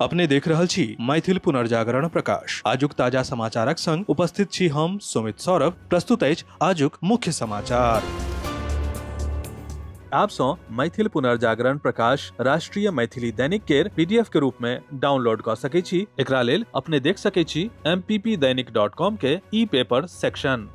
अपने देख रहल छी मैथिल पुनर्जागरण प्रकाश। आजुक ताजा समाचारक संग उपस्थित छी हम सुमित सौरभ। प्रस्तुत अछि आजुक मुख्य समाचार। आप सँ मैथिल पुनर्जागरण प्रकाश राष्ट्रीय मैथिली दैनिक केर पीडीएफ के रूप में डाउनलोड कऽ सकै छी। एकरा लेल अपने देख सकै छी mppdainik.com के ई पेपर सेक्शन।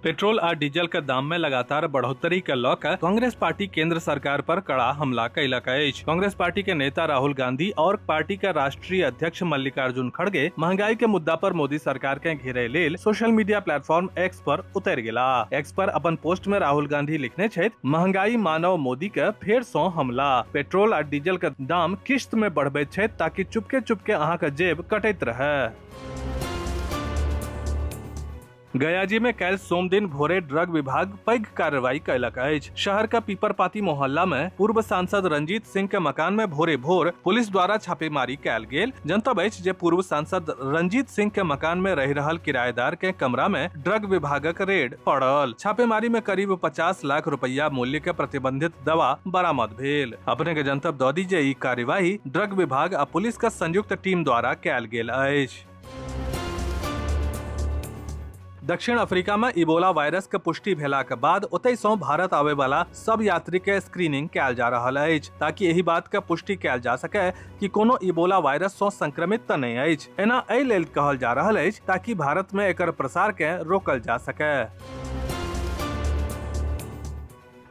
पेट्रोल आ डीजल के दाम में लगातार बढ़ोतरी के लऽ के कांग्रेस पार्टी केंद्र सरकार पर कड़ा हमला कैलक अछि। कांग्रेस पार्टी के नेता राहुल गांधी और पार्टी के राष्ट्रीय अध्यक्ष मल्लिकार्जुन खड़गे महंगाई के मुद्दा पर मोदी सरकार के घेरे लेल सोशल मीडिया प्लेटफॉर्म एक्स पर उतर गेला। एक्स पर अपन पोस्ट में राहुल गांधी लिखने छथि, महंगाई मानव मोदी के फेर सं हमला, पेट्रोल आ डीजल के दाम किश्त में बढ़बैत छथि ताकि चुपके चुपके अहाँ के जेब कटैत रहे। गयाजी में काल्हि सोमदिन भोरे ड्रग विभाग पैघ कार्रवाई कयलक अछि। शहर के पीपरपाती मोहल्ला में पूर्व सांसद रंजीत सिंह के मकान में भोरे भोर पुलिस द्वारा छापेमारी कयल गेल। जनतब अछि जे पूर्व सांसद रंजीत सिंह के मकान में रहि रहल किराएदार के कमरा में ड्रग विभागक रेड पड़ल। छापेमारी में करीब 50 लाख रुपया मूल्य के प्रतिबंधित दवा बरामद भेल। अपने के जनतब दऽ दी जे ई कार्यवाही ड्रग विभाग आ पुलिस के संयुक्त टीम द्वारा कयल गेल अछि। दक्षिण अफ्रीका में इबोला वायरस के पुष्टि भेला के बाद ओतय सं भारत आवे वाला सब यात्री के स्क्रीनिंग कयल जा रहल अछि ताकि एहि बात के पुष्टि कयल जा सके कि कोनो इबोला वायरस सं संक्रमित त नहि अछि। एना एहि लेल कहल जा रहल अछि ताकि भारत में एकर प्रसार के रोकल जा सके।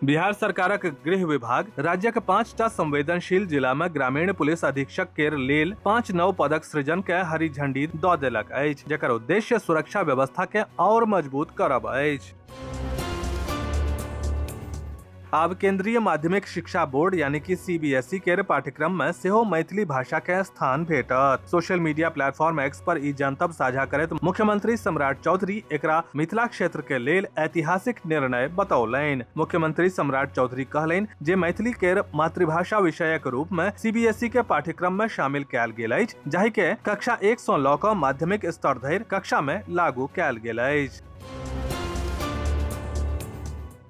बिहार सरकारक गृह विभाग राज्यक 5टा संवेदनशील जिला में ग्रामीण पुलिस अधीक्षक केर लेल 5 नव पदक सृजन के हरी झंडी दऽ देलक अछि, जकर उद्देश्य सुरक्षा व्यवस्था के और मजबूत करब अछि। आब केंद्रीय माध्यमिक शिक्षा बोर्ड यानी कि सीबीएसई केर पाठ्यक्रम में सेहो मैथिली भाषा के स्थान भेटत। सोशल मीडिया प्लेटफॉर्म एक्स पर ई जनतब साझा करैत मुख्यमंत्री सम्राट चौधरी एकरा मिथिला क्षेत्र के लेल ऐतिहासिक निर्णय बतौलनि। मुख्यमंत्री सम्राट चौधरी कहलनि जे मैथिली केर मातृभाषा विषयक रूप में सीबीएसई के पाठ्यक्रम में शामिल कयल गेल अछि, जाहि के कक्षा 1 सं लऽ कऽ माध्यमिक स्तर धरि कक्षा में लागू कयल गेल अछि।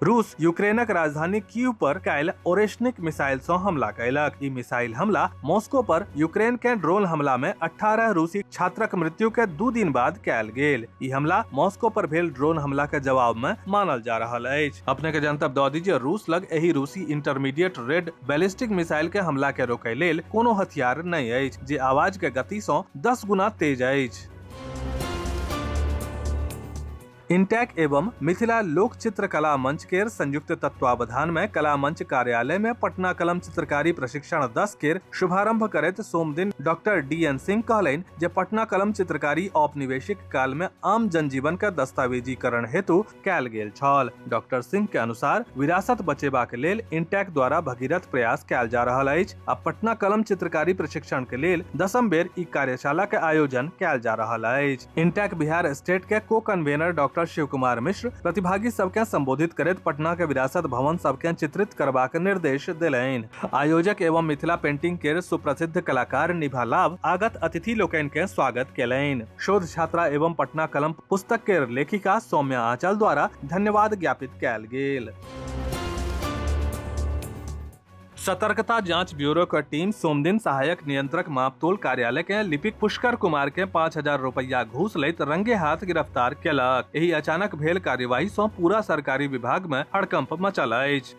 रूस यूक्रेनक राजधानी कीव पर काल्हि ओरेशनिक मिसाइल सं हमला कयलक। ई मिसाइल हमला मॉस्को पर यूक्रेन के ड्रोन हमला में 18 रूसी छात्रक मृत्यु के 2 दिन बाद कयल गेल। ई हमला मॉस्को पर भेल ड्रोन हमला के जवाब में मानल जा रहल अछि। अपने के जनतब दऽ दी जे रूस लग एहि रूसी इंटरमीडिएट रेड बैलिस्टिक मिसाइल के हमला के रोकय लेल कोनो हथियार नहि अछि, जे आवाज के गति सं 10 गुना तेज अछि। इंटैक एवं मिथिला लोक चित्रकला मंच केर संयुक्त तत्वावधान में कला मंच कार्यालय में पटना कलम चित्रकारी प्रशिक्षण 10 केर शुभारंभ करैत सोमदिन डॉक्टर डी एन सिंह कहलनि जे पटना कलम चित्रकारी औपनिवेशिक काल में आम जनजीवन के दस्तावेजीकरण हेतु कयल गेल छल। डॉक्टर सिंह के अनुसार विरासत बचेबाक लेल इंटैक द्वारा भगीरथ प्रयास कयल जा रहल अछि आ पटना कलम चित्रकारी प्रशिक्षण के लेल 10म बेर ई कार्यशाला के आयोजन कयल जा रहल अछि। इंटैक बिहार स्टेट के को कन्वेनर डॉक्टर शिव कुमार मिश्र प्रतिभागी सबके संबोधित करैत पटना के विरासत भवन सबके चित्रित करबाक निर्देश देलनि। आयोजक एवं मिथिला पेंटिंग के सुप्रसिद्ध कलाकार निभा लाभ आगत अतिथि लोकनि के स्वागत केलनि। शोध छात्रा एवं पटना कलम पुस्तक के लेखिका सौम्या आंचल द्वारा धन्यवाद ज्ञापित कयल गेल। सतर्कता जांच ब्यूरो के टीम सोमदिन सहायक नियंत्रक मापतोल कार्यालय के लिपिक पुष्कर कुमार के 5000 रुपया घूस लैत रंगे हाथ गिरफ्तार केलक। एहि अचानक भेल कार्यवाही सं पूरा सरकारी विभाग में हड़कंप मचल अछि।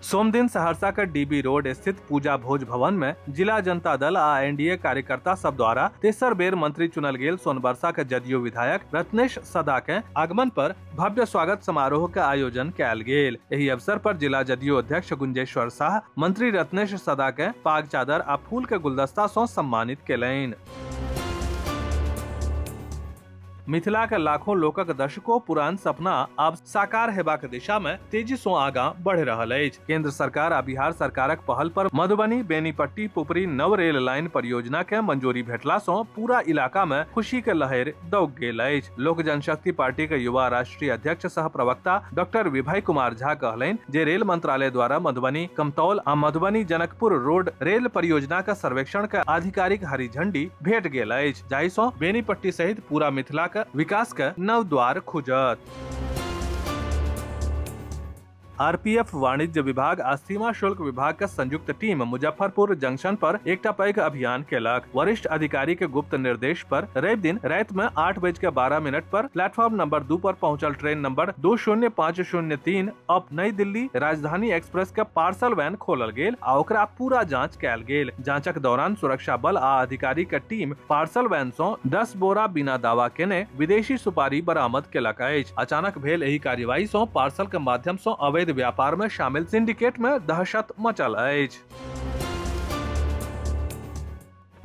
सोमदिन सहरसा के डीबी रोड स्थित पूजा भोज भवन में जिला जनता दल आ एनडीए कार्यकर्ता सब द्वारा तेसर बेर मंत्री चुनल गेल सोनबरसा के जदयू विधायक रत्नेश सदा के आगमन पर भव्य स्वागत समारोह के आयोजन कयल गेल। एहि अवसर पर जिला जदयू अध्यक्ष गुंजेश्वर शाह मंत्री रत्नेश सदा के पाग चादर आ फूल के गुलदस्ता सं सम्मानित केलनि। मिथिला के लाखों लोकक दशकों पुरान सपना आब साकार हेबाक दिशा में तेजी सं आगां बढ़ि रहल अछि। केंद्र सरकार आ बिहार सरकारक पहल पर मधुबनी बेनीपट्टी पुपरी नव रेल लाइन परियोजना के मंजूरी भेटला सं पूरा इलाका में खुशी के लहर दौग गेल अछि। लोक जनशक्ति पार्टी के युवा राष्ट्रीय अध्यक्ष सह प्रवक्ता डॉक्टर विभय कुमार झा कहलनि जे रेल मंत्रालय द्वारा मधुबनी कमतौल आ मधुबनी जनकपुर रोड रेल परियोजना के सर्वेक्षण के आधिकारिक हरी झंडी भेट गेल अछि, जाहि सं बेनीपट्टी सहित पूरा मिथिला के विकास के नव द्वार खुजत। आरपीएफ, वाणिज्य विभाग आ सीमा शुल्क विभाग के संयुक्त टीम मुजफ्फरपुर जंक्शन पर एकटा पैघ अभियान केलक। वरिष्ठ अधिकारी के गुप्त निर्देश पर रवि दिन राति में 8:12 पर प्लेटफॉर्म नंबर 2 पर पहुंचल ट्रेन नंबर 20503 अप नई दिल्ली राजधानी एक्सप्रेस के पार्सल वैन खोलल गेल आ ओकरा पूरा जांच कयल गेल। जांचक दौरान सुरक्षा बल आ अधिकारी के टीम पार्सल वैन सं 10 बोरा बिना दावा केने विदेशी सुपारी बरामद केलक अछि। अचानक भेल एहि कार्रवाई सं पार्सल के माध्यम सं अवैध व्यापार में शामिल सिंडिकेट में दहशत मचल अछि।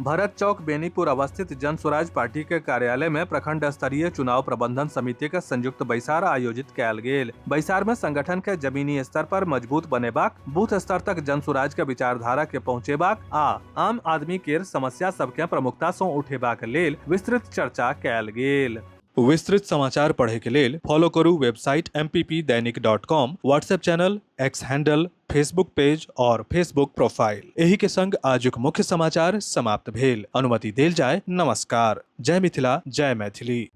भरत चौक बेनीपुर अवस्थित जन स्वराज पार्टी के कार्यालय में प्रखंड स्तरीय चुनाव प्रबंधन समिति के संयुक्त बैसार आयोजित कयल गेल। बैसार में संगठन के जमीनी स्तर पर मजबूत बनेबाक, बूथ स्तर तक जन स्वराज के विचारधारा के पहुंचेबाक आ आम आदमी केर समस्या सबके प्रमुखता सं उठेबाक लेल विस्तृत चर्चा कयल गेल। विस्तृत समाचार पढ़े के लेल फॉलो करू website mppdainik.com, WhatsApp channel, X handle, Facebook page और फेसबुक प्रोफाइल। एही के संग आजुक मुख्य समाचार समाप्त भेल। अनुमति देल जाय। नमस्कार। जय मिथिला, जय मैथिली।